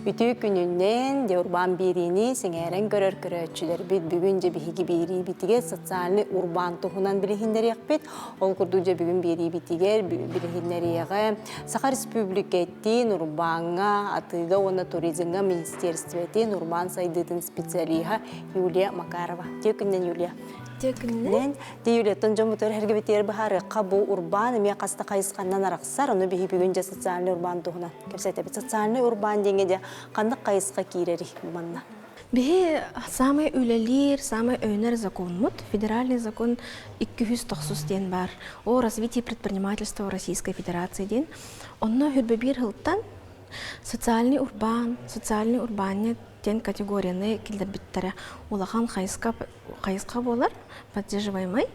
Үтүө күнүнэн дьэ урбаан биэриини сэҥээрэн көрөр көрөөччүлэрбит бүгүн дьэ биһиги биэриибитигэр социальнай урбаан туһунан билиһиннэриэхпит. Ол курдук дьэ бүгүн биэриибитигэр билиһиннэриэҕэ Саха Республикатын урбааҥҥа, атыыга уонна туризмҥа министерствотын урбаан сайдыытын специалиһа Юлия Макарова. Үтүө күнүнэн, Юлия. Үтүө күнүнэн. Юлияттан дьоммутугар эргибитигэр быһаарыахха бу урбаан эмиэ хас да хайысханнан арахсар. Ону биһи бүгүн дьэ социальный урбаан туһунан кэпсэтэбит. Социальный урбаан диэҥҥэ дьэ ханнык хайысха киирэрий манна? Биһи самый үлэлиир, самый өйөнөр законмут, федеральный закон 290 диэн бар. О развитии предпринимательства Российской Федерации диэн. Онно хүрбэбиир хылтан социальный урбаан, социальный урбаанньыт диэн категорияны киллэрбиттэрэ. Улахан хайысха хайысха буолар, поддерживаемый.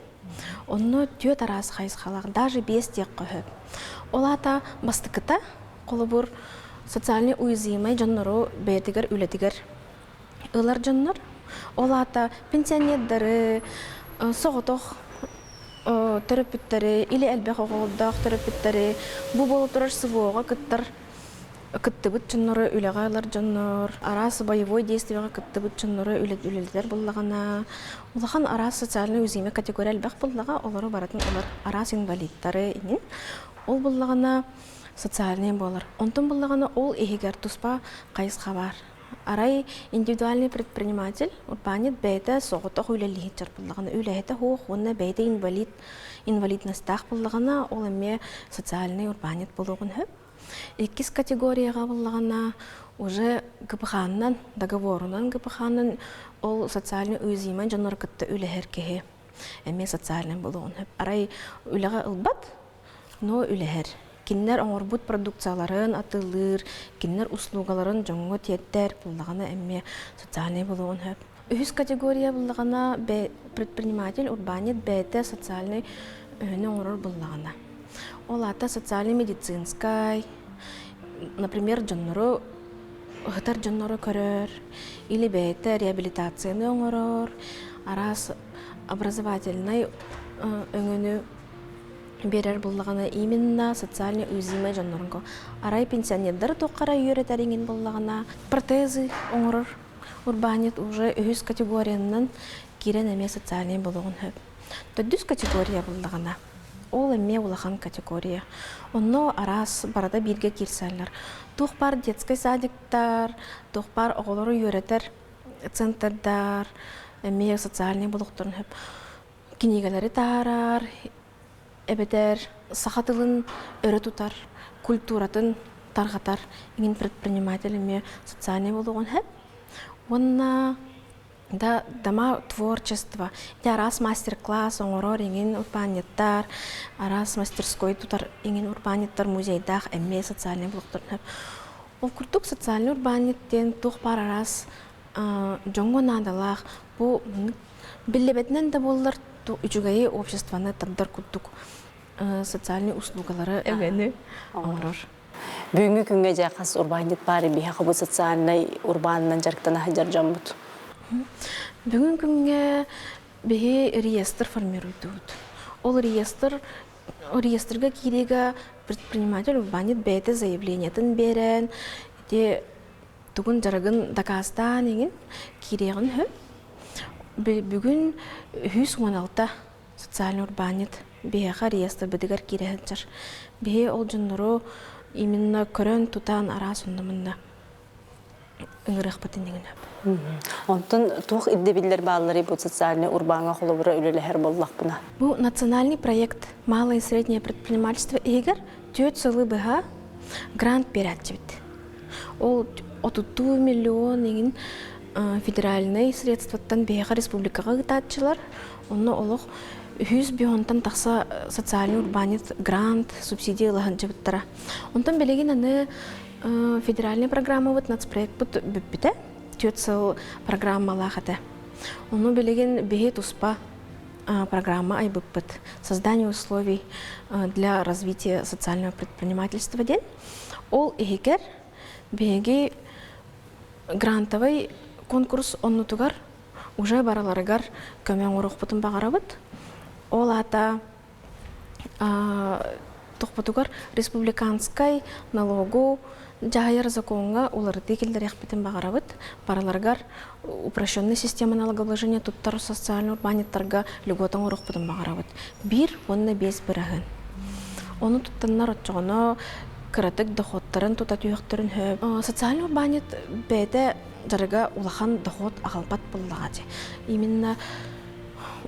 Онно түөрт араас хайысхалаах, даже биэс диэххэ сөп. Ол аата бастакыта, холобур, социальный уязвимый дьоннору бэйэтигэр үлэтигэр ылар дьоннор. Ол аата пенсионердары, соҕотох төрөппүттэри или элбэх оҕолордоох төрөппүттэри, бу буола турар СВО-ҕа кыттар кыттыбыт дьоннору үлэҕэ ылар дьоннор, араас боевой действиеҕа кыттыбыт дьоннору үлэлэтэр буллаҕына, улахан араас социальный уязвимый категория элбэх буллаҕа, олору барытын ылар араас инвалидтары иҥин. Ол буллаҕына социальный буолар. Онтон буллаҕына ол иһигэр туспа хайысха баар. Арай индивидуальный предприниматель, урбаанньыт бэйэтэ соҕотох үлэлиһит буллаҕына, үлэһитэ суох уонна бэйэтэ инвалид, инвалидностаах буллаҕына, ол эмиэ социальный урбаанньыт буолуоҕун сөп. Иккис категорияҕа буллаҕына уже ГПХ-нан, договорунан ГПХ-нан ол социальный уязвимый дьоннору кытта үлэһэр киһи эмиэ социальный буолуоҕун сөп. Арай үлэҕэ ылбат, но үлэһэр. Кинилэр оҥорбут продукцияларын атыылыыр, кинилэр услугаларын дьоҥҥо тиэрдэр буллаҕына эмиэ социальный буолуоҕун сөп. Үһүс категория буллаҕына предприниматель, урбаанньыт бэйэтэ социальный өһөнү оҥорор буллаҕына. Ол аата социальный медицинскай, например, дьоннору ыһытар дьоннору көрөр, или бэйэтэ реабилитацияны оҥорор, араас образовательнай өҥөнү биэрэр буллаҕына именно социально уязвимый дьоннорго. Арай пенсионердары туохха эрэ үөрэтэр иҥин буллаҕына протезы оҥорор урбаанньыт уже үһүс категориянан киирэн эмиэ социальный буолуоҕун сөп. Төрдүс категория буллаҕына, ол эмиэ улахан категория. Онно араас барыта бииргэ киирсэллэр. Туох баар детскай садиктар, туох баар оҕолору үөрэтэр центрдар, эмиэ социальный булуохтарын сөп. Кинигэлэри таһаарар, эбэтэр саха тылын өрө тутар, культуратын тарҕатар иҥин предприниматель эмиэ социальный буолуоҕун сөп. Уонна да дома творчества, ити араас мастер-класс оҥорор иҥин урбаанньыттар, араас мастерской тутар иҥин урбаанньыттар музейдаах эмиэ социальный буолуохтарын сөп. Ол курдук социальный урбаанньыт диэн туох баар араас дьоҥҥо наадалаах бу биллибэтинэн да буоллар үчүгэйи обществоны тардар курдук социальный услугалары эбэни оҥорор. Бүгүҥҥү күҥҥэ дьэ хас урбаанньыт баар биһиэхэ бу социальнай урбаанынан дьарыктана сылдьар дьоммут? Бүгүн күҥҥэ биһи реестр формируйдубут. Ол реестр реестрга киириигэ предприниматель урбаанньыт бэйэтэ заявлениетын биэрэн ити тугун дьарыгын дакаастаан иҥин киириэҕин сөп. Бүгүн 116 социальный урбаанньыт биһиэхэ реестрбытыгар киирэ сылдьар. Биһи ол дьоннору именно көрөн тутан араас онно-манна ыҥырыахпытын иҥин сөп. Онтон туох ирдэбиллэр баалларый бу социальный урбааҥҥа холобура үлэлэһэр буоллахпына? Бу национальный проект «Малое и среднее предпринимательство» иһигэр түөрт сылы быһа грант биэрээччибит. Ол отуттуу миллион иҥин федеральнай средствоттан биһиэхэ республикаҕа ыытааччылар. Онно олох үһүс бионтан тахса социальный урбаанньыт грант, субсидия ылаһынчыбыттара. Онтон билигин аны федеральный программабыт нацпроектпыт бүппүтэ. Түөрт сыл программалаах этэ. Ону билигин биһи туспа программа айбыппыт. Создание условий для развития социального предпринимательства диэн. Ол иһигэр биһиги грантовай конкурс оннутугар уже барыларыгар көмө оҥоруохпутун баҕарабыт. Ол аата Тохпутугар республиканскай налогу дьаһайар законҥа уларытыы киллэриэхпитин баҕарабыт. Барыларыгар упрощенный система налогообложения туттар социальный урбаанньыттарга льгота оҥоруохпутун баҕарабыт. 1,5%. Ону туттаннар оччоҕуна кыратык доходтарын тута түһүөхтэрин сөп. Социальный урбаанньыт бэйэтэ дьарыга улахан доход аҕалбат буоллаҕа дии. Именно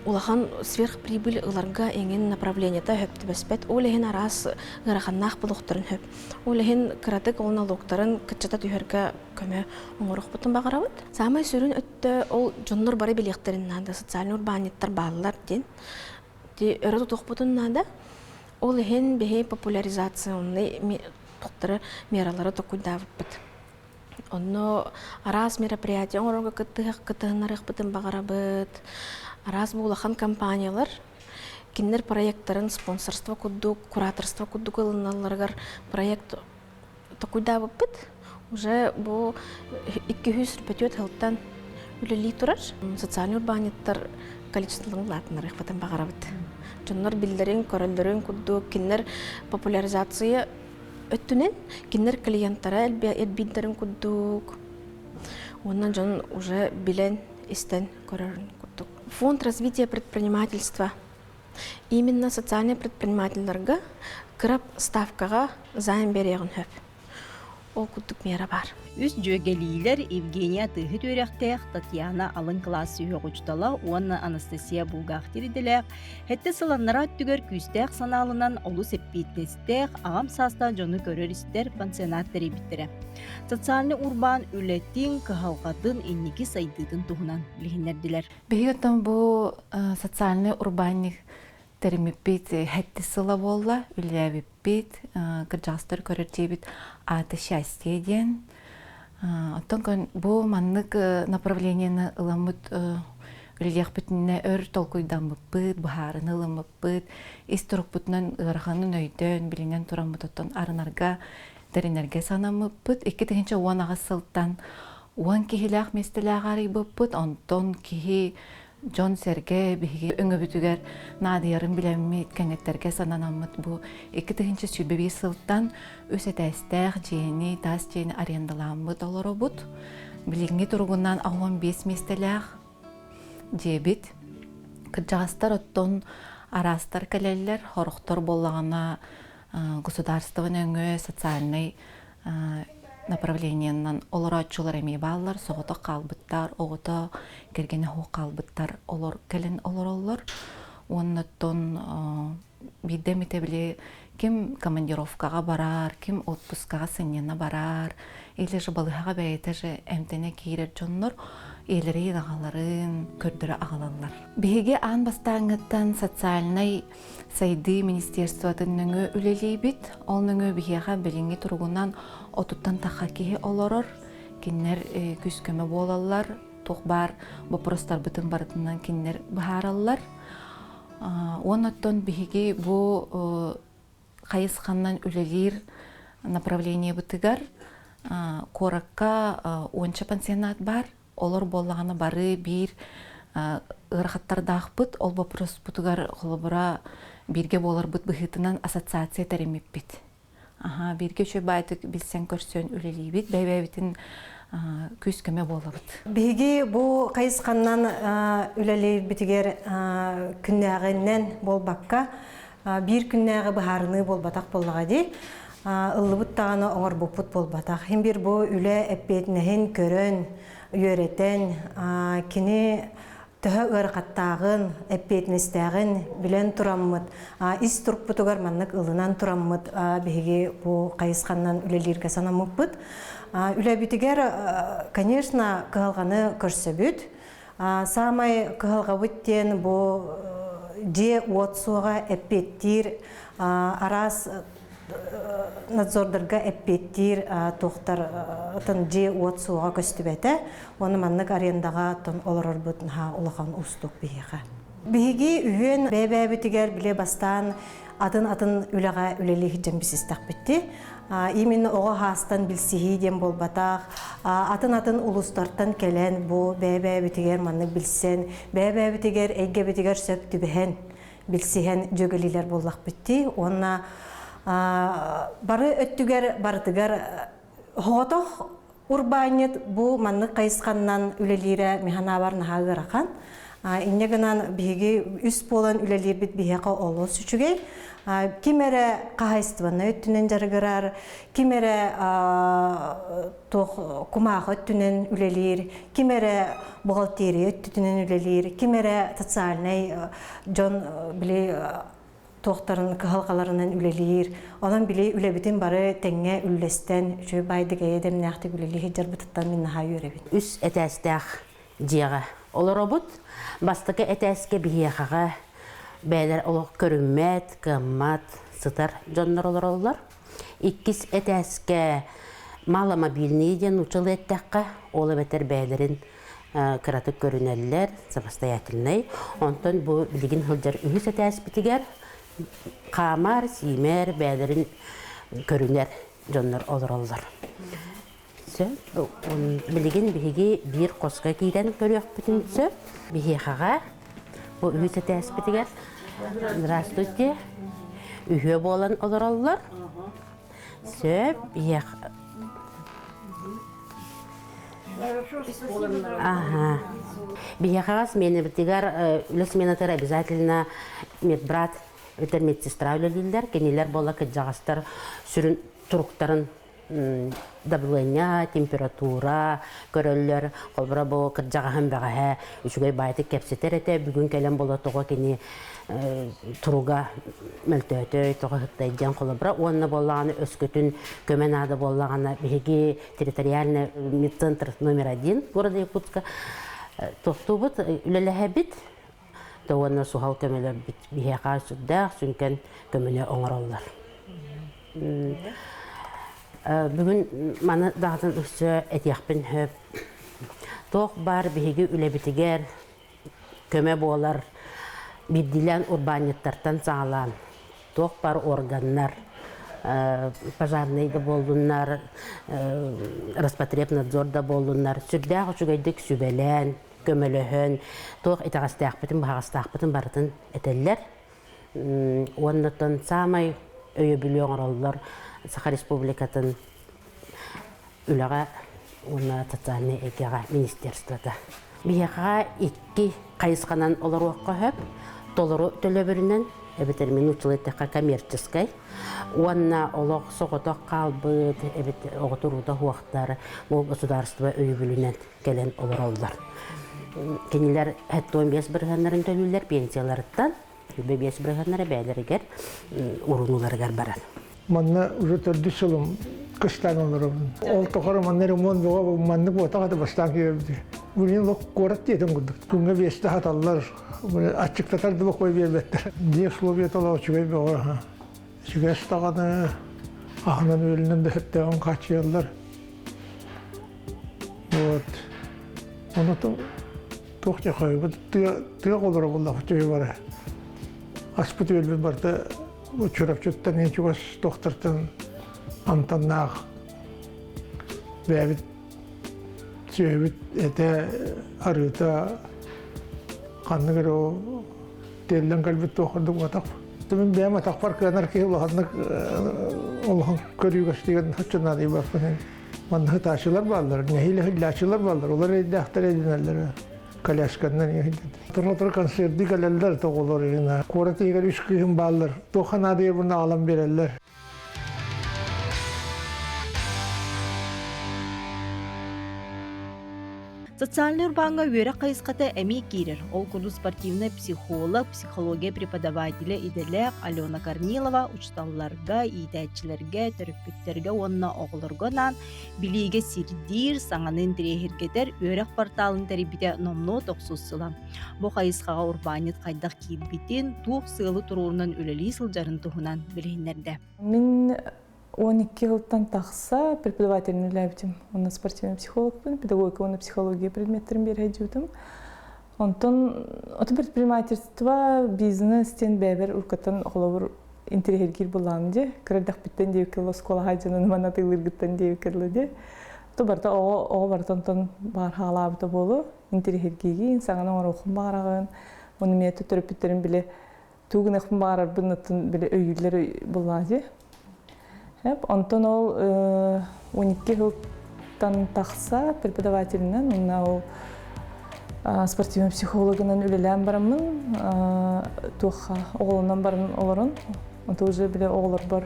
улахан сверхприбыль ыларга эҥин направлениета сөп түбэспэт. Ол иһин араас ыараханнаах булуохтарын сөп. Ол иһин кыратык ол налогтарын кыччата түһэргэ көмө оҥоруохпутун баҕарабыт. Саамай сүрүн өттө ол дьоннор бары билиэхтэрин наада, социальный урбаанньыттар бааллар диэн. Ти өрө тутуохпутун наада. Ол иһин биһи популяризационный тохтору мералары токуйдаабыппыт. Онно араас мероприятие оҥорорго кыттыһах кытыһыннарыахпытын баҕарабыт. Араас бу улахан компаниялар кинилэр проекттарын спонсорство курдук, кураторство курдук ылыналларыгар проект токуйдаабыппыт. Уже бу 244 сылтан үлэлии турар. Социальный урбаанньыттар количестволарын улаатыннарыахпытын баҕарабыт. Дьоннор биллэрин, көрөллөрүн курдук кинилэр популяризация өттүнэн кинилэр клиенттара элбиирдэрин курдук уонна дьон уже билэн истэн көрөрүн курдук. Фонд развития предпринимательства именно социальный предпринимательларга кыра ставкаҕа займ бериэҕин сөп. Ол курдук мера бар. Үс дьүөгэлиилэр Евгения атыыһыт үөрэхтээх, Татьяна алын кылаас сүһүөх учуутала уонна Анастасия Булгахтир идэлээх, сэттэ сыл аннараа өттүгэр күүстээх санаалынан олус эппиэтинэстээх аҕам саастаах дьону көрөр-истэр пансионат тэрийбиттэрэ. Социальнай урбаан үлэтин, кыһалҕатын, инники сайдыытын туһунан билиһиннэрдилэр. Биһиги оттон бу социальнай урбаанньык тэриммиппит сэттис сыла буолла, үлэлээбиппит, кырдьаҕастар көрөр дьиэбит аата «Счастье» диэн. Оттон бу маннык направлениены ыламмыт үлэлиэхпитинэ өр толкуйдаммыппыт, быһаарыны ылыммыппыт, ис турукпутунан ыараханын өйдөөн, билинэн тураммыт оттон арынарга, тэринэргэ санаммыппыт. 2018 сылтан 10 киһилээх миэстэлээх арыйбыппыт, онтон киһи дьон-сэргэ биһиги өҥөбүтүгэр наадыйарын билэммит, кэҥэттэргэ сананаммыт бу 2021 сылтан үс этээстээх дьиэни, таас дьиэни арендалааммыт олоробут. Билиҥҥи туругунан 15 миэстэлээх дьиэбит. Кырдьаҕастар оттон араастар кэлэллэр, хорохтор буоллаҕына государство нөҥүө социальнай направлениенан олорооччулар эмиэ бааллар, соҕотох хаалбыттар, оҕото кэргэнэ суох хаалбыттар олор кэлин олороллор. Уонна оттон биирдэ эмитэ били ким командировкаҕа барар, ким отпускаҕа сынньана барар, или же балыыһаҕа бэйэтэ же эмтэнэ киирэр дьоннор ийэлэрин, аҕаларын көрдөрө аҕалаллар. Биһиги аан бастааҥҥыттан социальнай Сайдыы министерствотын нөҥүө үлэлиибит. Ол нөҥүө биһиэхэ билиҥҥи туругунан отуттан тахха киһи олорор. Кинилэр күүс-көмө буолаллар. Туох баар боппуруостарбытын барытынан кинилэр быһаараллар. Уонна оттон биһиги бу хайысханан үлэлиир направлениебытыгар куоракка уонча пансионат баар. Олор буоллаҕына бары биир ыарахаттардаахпыт, ол боппуруоспутугар холобура бииргэ буоларбыт быһыытынан ассоциация тэриммиппит. Аха, бииргэ үчүгэй баайдык билсэн-көрсөн үлэлиибит, бэйэ-бэйэбитин күүс-көмө буолабыт. Биһиги бу хайысханнан үлэлиирбитигэр күннээҕинэн буолбакка, биир күннээҕи быһаарыныы буолбатах буоллаҕа дии. Ыллыбыт даҕаны оҥорбуппут буолбатах. Иһин биир бу үлэ эппиэтинэһин көрөн, үөрэтэн, кини төһө ыарахаттааҕын, эппиэтинэстээҕин билэн тураммыт, ис турукпутугар маннык ылынан тураммыт биһиги бу хайысханнан үлэлииргэ санаммыппыт. Үлэбитигэр, конечно, кыһалҕаны көрсөбүт. Саамай кыһалҕабыт диэн бу дьиэ-уот суоҕа эппиэттиир араас надзордарга эппиэттиир туохтар атын дьиэ-уот суоҕа көстүбэтэ. Уонна маннык арендаҕа оттон олорорбут наһаа улахан уустук биһиэхэ. Биһиги үһүөн бэйэ-бэйэбитигэр били бастаан атын-атын үлэҕэ үлэлии сылдьан билсистэхпитти. Именно оҕо хаастан билсиһии диэн буолбатах, атын-атын улуустартан кэлэн бу бэйэ-бэйэбитигэр маннык билсэн, бэйэ-бэйэбитигэр эйгэбитигэр сөп түбэһэн билсиһэн дьүөгэлиилэр буоллахпыт дии. Уонна Бары өттүгэр барытыгар соҕотох урбаанньыт бу маннык хайысханнан үлэлиирэ механаабар наһаа ыарахан. Инньэ гынан биһиги үс буолан үлэлиирбит биһиэхэ олус үчүгэй. Ким эрэ хаһаайыстыбаннай өттүнэн дьарыгырар, ким эрэ туох кумаахы өттүнэн үлэлиир, ким эрэ бухгалтерия өттүнэн үлэлиир, ким эрэ социальнай дьон били туохтарын кыһалҕаларынан үлэлиир. Онон били үлэбитин бары тэҥҥэ үллэстэн, үчүгэй баайдык эйэ дэмнээхтик үлэлии сылдьарбытыттан мин наһаа үөрэбин. Үс этээстээх дьиэҕэ олоробут. Бастакы этээскэ биһиэхэҕэ бэйэлэр олох көрүммэт, кыаммат, сытар дьоннор олороллор. Иккис этээскэ маломобильные диэн нууччалыы эттэххэ, ол эбэтэр бэйэлэрин кыратык көрүнэллэр, самостоятельнай. Онтон бу билигин сылдьар үһүс этээспитигэр хаамар, сиимэр, бэйэлэрин көрүнэр дьоннор олороллор. Сөп. Билигин биһиги биир хоско киирэн көрүөхпүтүн сөп. Биһиэхэҕэ бу үһүс этээспитигэр здравствуйте үһүө буолан олороллор. Сөп. Ага. Биһиэхэҕэ сменабытыгар үлэ сменатыгар обязательно медбрат эбэтэр медсестра үлэлииллэр. Кинилэр буола кырдьаҕастар сүрүн туруктарын давление, температура көрөллөр. Холобура бу кырдьаҕаһым бэҕэһээ үчүгэй баайтык кэпсэтэр этэ. Бүгүн кэлэн буола тоҕо кини туруга мөлтөөтөй, тоҕо ыһыктай диэн холобура. Уонна буоллаҕына өскөтүн көмө наада буоллаҕына биһиги территориальный медцентр номер один города Якутска тохтуубут, үлэлэһэбит. Да уонна суһал көмөлөрбүт биһиэхэ сүрдээх сүҥкэн көмөнү оҥороллор. Бүгүн маны даҕатын өссө этиэхпин сөп. Туох баар биһиги үлэбитигэр көмө буолар биирдиилээн урбаанньыттартан саҕалаан туох баар органнар пожарнай да буоллуннар, Роспотребнадзор да буоллуннар сүрдээх үчүгэйдик сүбэлээн, көмөлөһөн, туох итэҕэстээхпитин, баһаҕастаахпытын барытын этэллэр. Уоннаттан саамай өйөбүлү оҥороллор Саха Республикатын үлэҕэ уонна социальнай эйгэҕэ министерствота. Биһиэхэ икки хайысханан олоруохха сөп. Толору төлөбүрүнэн, эбэтэр мин нууччалыы эттэххэ коммерческай уонна олох соҕотох хаалбыт, эбэтэр оҕотуруута суохтар бу государство өйөбүлүнэн кэлэн олороллор. Кинилэр 75 бырыһыаннарын төлүүллэр пенсияларыттан, 25 бырыһыаннара бэйэлэригэр урунуларыгар барар. Манна уже төрдүс сылым кыстаан олоробун. Ол тухары манна ремонт буга маннык буотах ата бастаан киирбит. Билин лох куорат диэтин курдук. Күҥҥэ биэстэ хаталлар, аччыктатар да бокой биэрбэттэр. Дьиэ условията үчүгэй бөҕө. Үчүгэй даҕаны аһынан үөлүнэн да сөптөөҕүн хааччыйаллар. Вот. Ону туох дьахайбыт тыа тыа олоро буллах үчүгэй бара. Аспыт үөлбүт барыта Чурапчыттан ең чугас доктордон амтаннаах бэйэбит сүөһүбүт этэ арыыта ханнык эрэ ол тиэллэн кэлбит туох курдук атах мин бэйэм атахпар кыанар киһи улаханнык улахан көрүүгэстигэн хаччынаадыйбаппын манна ытааччылар бааллар нэһиилэ һиллааччылар бааллар олор эйдээхтэр эйдэнэллэр колясканнан Тоҕо концерты кэлэллэр тоҕолор куорат иһигэр үс кыыһым бааллар туохха наадыйабын аҕалан биэрэллэр. Социальнай урбааҥҥа үөрэх хайысхата эмиэ киирэр. Ол курдук спортивнай психолог, психология преподавателэ идэлээх Алена Корнилова учууталларга, иитээччилэргэ, төрөппүттэргэ уонна оҕолорго анаан билиигэ сирдиир, саҥаны интэриэһиргэтэр үөрэх порталын тэрийбитэ номнуо тохсус сыла. Бу хайысхаҕа урбаанньыт хайдах киирбитин, туох сыалы туруорунан үлэлии сылдьарын туһунан билиһиннэрдэ. Мин 12 сылтан тахса преподавателин үлээбитим. Онно спортивный психологпын, педагогика уонна психология предметтерин биэрэ Онтон ото предпринимательство, бизнес диэн бэйэбэр уруккаттан холобур интэриэһиргиир буоллаҕым дии. Кыра эрдэхпиттэн диэбиккэ оскуолаҕа дьонун манна атыылыыргыттан диэбиккэ дылы дии. То барыта оҕо оҕо барыта онтон баар хаалаабыта буолуо. Интэриэһиргиигин, саҥаны оҥоруоххун баҕараҕын. Ону эмиэ төрөппүттэрим били тугу гыныахпын баҕарарбын оттон били өйүүллэр буоллаҕа дии. Онтон ол 12 сылтан тахса преподавателинэн уонна ол спортивный психологынан үлэлээн бараммын туохха оҕолонон баран олорон онто уже бile оҕолорбор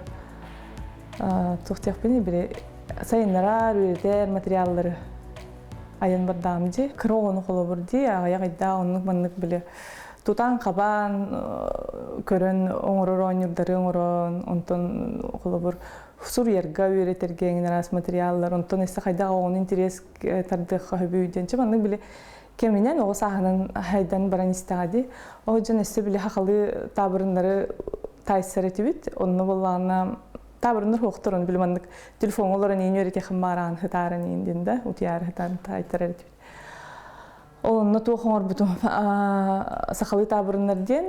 туох диэхпиний бile сайыннарар үөрэтэр материаллары айан бардаам дии кыра оҕону холобур дии аҕыйах ыйдаах оннук маннык бile тутан-хабан көрөн оҥорор оонньуурдары оҥорон, онтон холобур суруйарга үөрэтэргэ эҥин араас материаллар, онтон өссө хайдах оҕону интэриэс тардыахха сөбүй диэн чэ маннык били кэминэн оҕо сааһынан хайдан баран истэҕэ дии. Ол дьон өссө били хахалы таабырыннары таайсар этибит. Онно буоллаҕына таабырыннар суохтар, ону били маннык телефоҥҥа олорон иин үөрэтиэххин баараан хытааран иин диэн да утуйаары хытаан таайтарар этибит. Ол онно туох оҥорбутум сахалыы таабырыннар диэн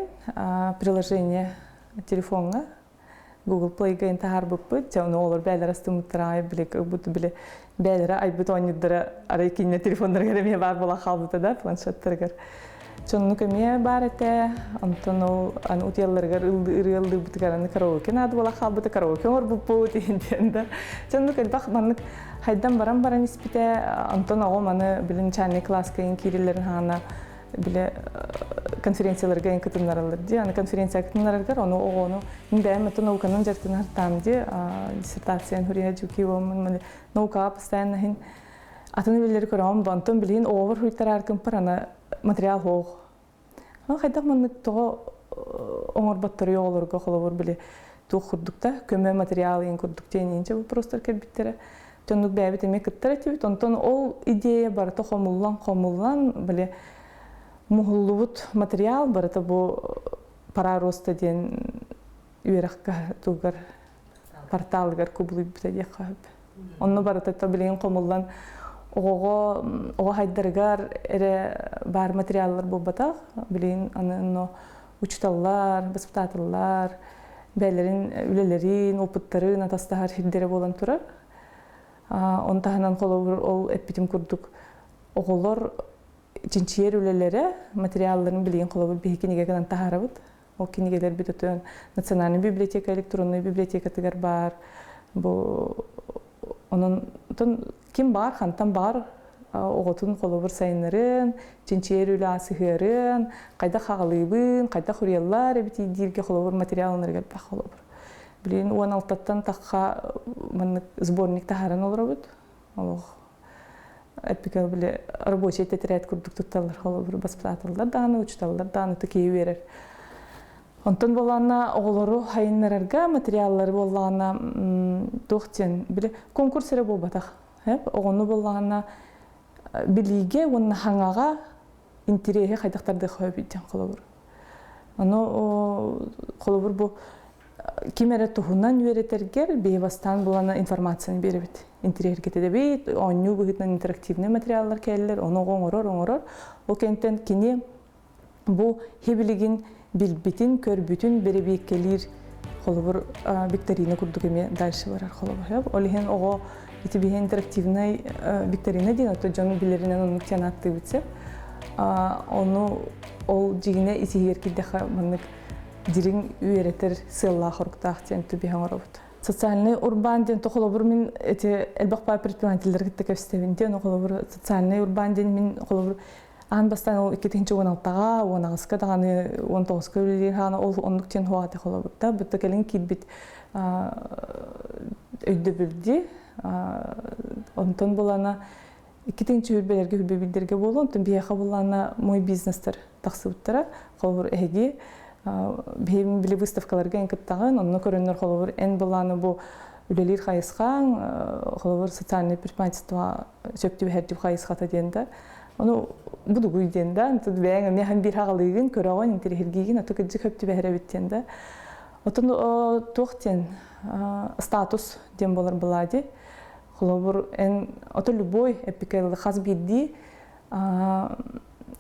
приложение телефоҥҥа Google Play-га таһаарбыппыт. Дьэ, ону олор бээлэрэ астыммыттара аайы били били бээлэрэ айбыт оонньуурдара арай кинилэр телефоннарыгар эмиэ баар буола хаалбыта да планшеттарыгар. Дьоннук эмиэ баар этэ. Онтон ол аны утуйалларыгар ырыа ыллыырбытыгар аны караоке наада буола хаалбыта, караоке оҥорбуппут диэн да. Дьоннук элбэх маннык хайдан баран баран испитэ. Онтон оҕом аны били начальный класска киирэллэрин хаана бile конференцияларга эн кытыннараллар дии. Аны конференция кытыннараргар ону оҕону мин бэйэм это науканан дьарыктанар дии диссертациян хуриа жукивомун наукаҕа постоянно хин атын үлэлэри көрөҕүм да онтон билигин оҕобор хуйтараар кымпар аны материал хоох. Хайдах маннык тоҕо оҥорботторуй оҕолорго холобур били туох курдук да көмө материал иин курдук диэн инче вопростар кэлбиттэрэ. Тоннук бэйэбит эмиэ кыттар этибит. Онтон ол идея барыта хомуллан-хомуллан били муһуллубут материал барыта бу пора роста диэн үөрэххэ тугар порталыгар кубулуйбута диэххэ сөп. Онно барыта то билигин хомуллан оҕоҕо оҕо хайдарыгар эрэ баар материаллар буолбатах. Билигин аны онно учууталлар, воспитателлар бэйэлэрин үлэлэрин, опыттарын атастаһар сирдэрэ буолан турар. Он таһынан холобур ол эппитим курдук оҕолор чинчийэр үлэлэрэ материалларын билигин холобур биһи кинигэ гынан таһаарабыт. Ол кинигэлэрбит өтөн Национальный библиотека электронный библиотекатыгар баар. Бу онон ким баар, хантан баар оҕотун холобур сайыннарын, чинчийэр үлэ сыһыарын, хайдах хаҕалыыбын, хайдах уруйаллар эбит дииргэ холобур материалларыгар элбэх холобур. Билигин 16-тан тахха маннык сборник таһааран олоробут. Олох эппикэ били рабочий тетрадь курдук тутталлар холобур баспытааталлар даҕаны, учуталлар даҕаны такие үөрэр. Онтон буоллаҕына оҕолору хайыннарарга материаллары буоллаҕына туох диэн били конкурс эрэ буолбатах. Оҕону буоллаҕына билиигэ уонна хаҥаҕа интириэһи хайдах тардыахха сөбүй диэн холобур. Ону холобур бу ким эрэ туһунан үөрэтэргэр бэйэ бастаан булана информацияны биэрэбит. Интириэһиргэтидэбит, оонньуу быһыытынан интерактивный материаллар кэллэр, ону оҕо оҥорор, оҥорор. Ол кэнниттэн кини бу хибилигин билбитин, көрбүтүн бэрэбиэккэлиир холобур викторина курдук эмиэ дальше барар холобур. Ол иһин оҕо ити биһи интерактивный викторина диэн ото дьон билэринэн оннук диэн ааттыыбыт сөп. Ону ол дьигинэ исиһигэр киирдэххэ маннык дириҥ үөрэтэр сыаллаах оруктаах диэн түбэһэ оҥоробут. Социальный урбаан диэн то холобур мин эти элбэх баар предпринимателлэр кытта кэпсэтэбин диэн холобур социальный урбаан диэн мин холобур аан бастаан ол 2016-ҕа, 18-ка даҕаны, 19-ка үлэлиир хаана ол оннук диэн хуаата холобур да бутта кэлин киирбит өйдөбүл онтон булана иккитинчи үрбэлэргэ үрбэбилдэргэ буолуо онтон биһиэхэ буллаана мой бизнестер тахсыбыттара холобур эһиги биһиги били выставкаларга эн кыттаҕын онно көрөннөр холобур эн былааны бу үлэлиир хайысхаҥ холобур социальное предпринимательство сөп түбэһэр хайысхата диэн да ону будугуй диэн да тут бэйэҥ эмиэ хан биир хаҕалыыгын көрөҕүн интириһиргиигин ото кырдьык хөп түбэһэр эбит диэн да отон туох диэн статус диэн буолар былаа Холобур, эн ото любой эпикэл хас биирдии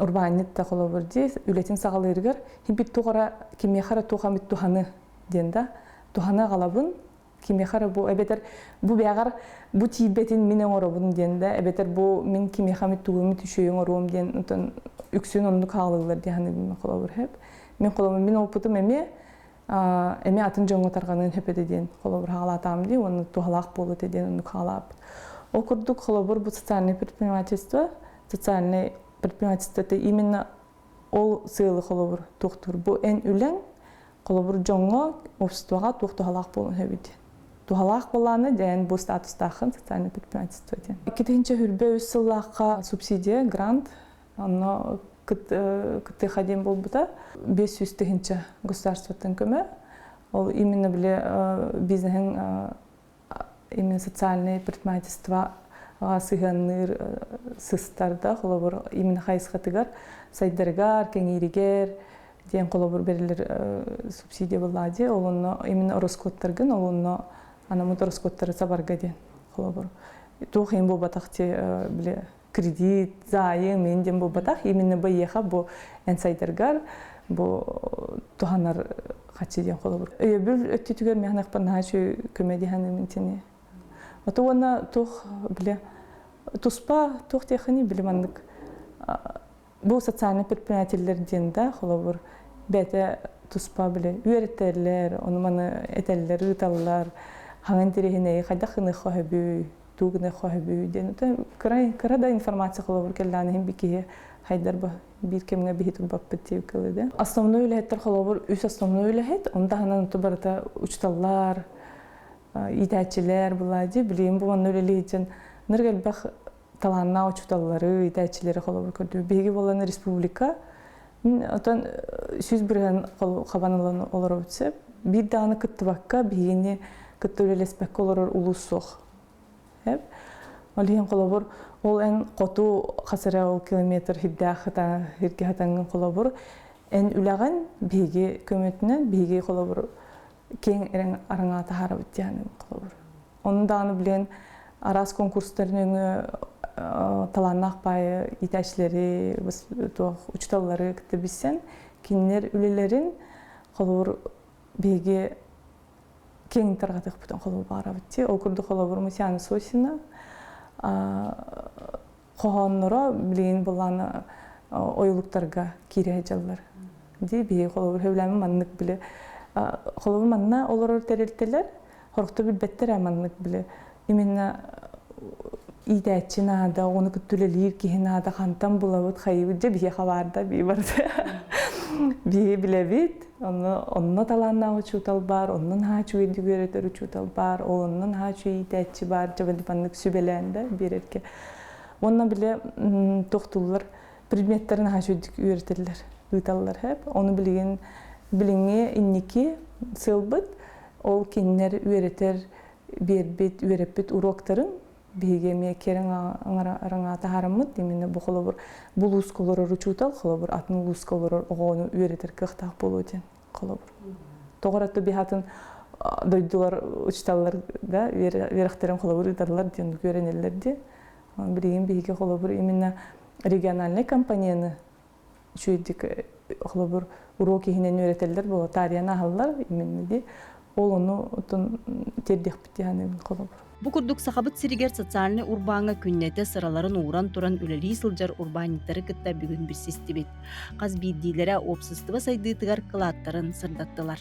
урбаанньыт да холобур дии үлэтин саҕалыырыгар химпит туох эрэ кимиэхэ эрэ туох эмит туһаны диэн да туһаны аҕалабын кимиэхэ эрэ бу эбэтэр бу бэҕэр бу тиийбэтин мин оҥоробун диэн да эбэтэр бу мин кимиэхэ эмит тугу эмит үчүгэй оҥоруом диэн онтон үксүн оннук хаалыллар дии саныыбын холобур хэп мин холобур мин опытым эмиэ. Эмиэ атын дьоҥҥо тарҕаныан сөп этэ диэн холобур хаалаатаам дии уонна туһалаах буолуо этэ диэн оннук хаалаабыт. Ол курдук холобур бу социальное предпринимательство, социальное предпринимательство это именно ол сыалы холобур туохтуур. Бу эн үлэҥ холобур дьоҥҥо, обществоҕа туох туһалаах буолуон сөбүй диэн. Туһалаах буолааны дьээн бу статустааххын социальное предпринимательство диэн. 2023 сыллаахха субсидия, грант Онно кыттыаха диэн буолбута. 500 тыһыынча государствоттан көмө. Ол именно били бизнеһиҥ именно социальное предпринимательство сыһыанныыр сыстар да, холобур, именно хайысхатыгар сайдарыгар, кэҥииригэр диэн холобур берилер субсидия буоллаа дии. Ол онно именно ороскуоттаргын, ол онно анаммыт ороскуоттары сабарга диэн холобур. Туох иһин буолбатах ти били кредит, заайым мин диэн буолбатах. Именно быйыаха бу эн сайдаргар бу туһанар хаччы диэн холобур. Өйөбүл өттүтүгэр миэхэ наһаа үчүгэй көмө диһаным интини. Ото уонна туох биле туспа туох диэхини били маннык бу социальный предпринимателлэр диэн да холобур бэйэтэ туспа биле үөрэтэллэр, ону маны этэллэр, ыыталлар, хаҥан тириһинэйи хайдах гыныахха сөбүй, туу гыныахха сөбүй диэн кыра кыра да информация холобур кэллээн иһин би киһи хайдар бу биир кэмҥэ биһи турбаппыт диэбит кылыды. Основной үлэһиттэр холобур үс основной үлэһит, оны таһынан оту барыта учуталлар, иитээччилэр булади, билигин бу манна үлэлиһитин нырг элбэх талааннаах учууталлары, иитээччилэри холобур көрдүбүт. Биһиги буолан республика отон 100% хабан ылан олоробут сөп. Биир даҕаны кыттыбакка, биһигини кытта үлэлэспэккэ олорор улуус суох. Ол иһин холобур, ол эн хоту хас эрэ ол километр хирдээх хиргэ хатаҥҥын холобур, эн үлэҕин биһиги көмөтүнэн биһиги холобур киэҥ эрэҥ араҥаа таһаарабыт диэн холобур. Онун даҕаны билэн араас конкурстар нөҥүө талааннаах баайы иитээччилэри, туох учууталлары кытта билсэн, кинилэр үлэлэрин холобур биһиги киэҥ тарҕатыахпытын холобур баҕарабыт дии. Ол курдук холобур Мусяна Сосина хоһоонноро билигин былаана ойулуктарга киирэ сылдьаллар. Дии биһиги холобур сөбүлээмин маннык били холобур манна олорор тэрилтэлэр хорохто билбэттэр ээ маннык били именно иитээччи наада, оҕону кытта үлэлиир киһи наада, хантан булабыт, хайыбыт, дьэ биһиэхэ баар да бии барыта. Биһи билэбит, онно, онно талааннаах учуутал баар, онно наһаа үчүгэйдик үөрэтэр учуутал баар, ол онно наһаа үчүгэй иитээччи баар, дьэ маннык сүбэлээн да биэрэргэ. Уонна бile тохтуллар предметтэрин наһаа үчүгэйдик үөрэтэллэр, ыыталлар хэп. Ону билигин билиҥҥи инники сыалбыт ол кинилэр үөрэтэр биэрбит, үөрэппит уруоктарын биһиги эмиэ киэҥ араҥа таһаараммыт именно бу холобур бу улууска олорор учуутал холобур атын улууска олорор оҕону үөрэтэр кыахтаах буолуо диэн холобур тоҕо эрэ биһатын дойдулар учууталлар да үөрэхтэрин холобур ыыталлар диэн үөрэнэллэр дии билигин биһиги холобур именно региональнай компанияны үчүгэйдик холобур уруок иһинэн үөрэтэллэр буола таарыйан аһаллар именно ди ол ону отон тиэрдиэхпит диэн холобур. Бу курдук Сахабыт сиригэр социальнай урбааҥҥа күннэтэ сыраларын ууран туран үлэлии сылдьар урбаанньыттары кытта бүгүн билсистибит. Хас биирдиилэрэ уопсастыба сайдыытыгар кылааттарын сырдаттылар.